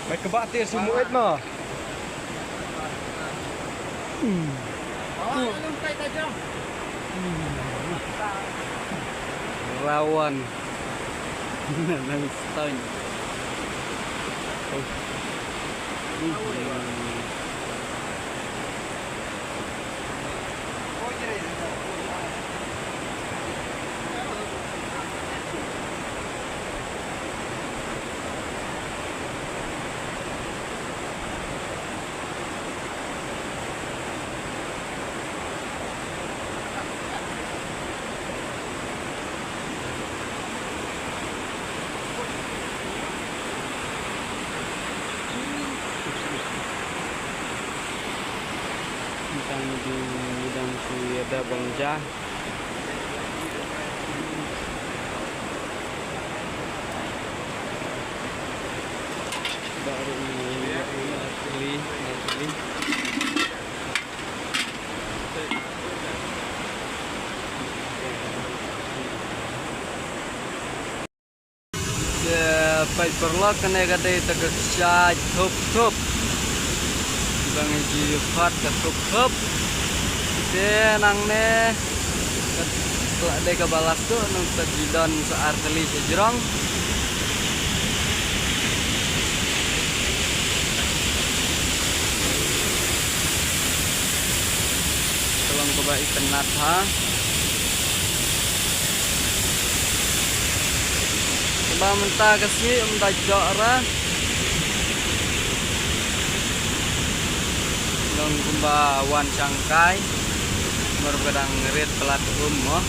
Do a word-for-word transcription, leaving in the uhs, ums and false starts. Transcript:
Mai kaba te su muit ma. Rawan. Nang stone. Tang di bidang ku ya da bang ja. Baru ni, ni, ni, ni. Te peit paralok, kane ka dei ta ka kshaid thup thup. Dang ïa ju phad ka thup thup. Te nangne ka la dei kaba last tu, nangta ju don sa ar tylli sha jrong. Ka long kaba itynnad bha. Kaba mynta ka sngi ym da jok ra. Long kumba wan shangkai. Mar ba dang rit palat um mo.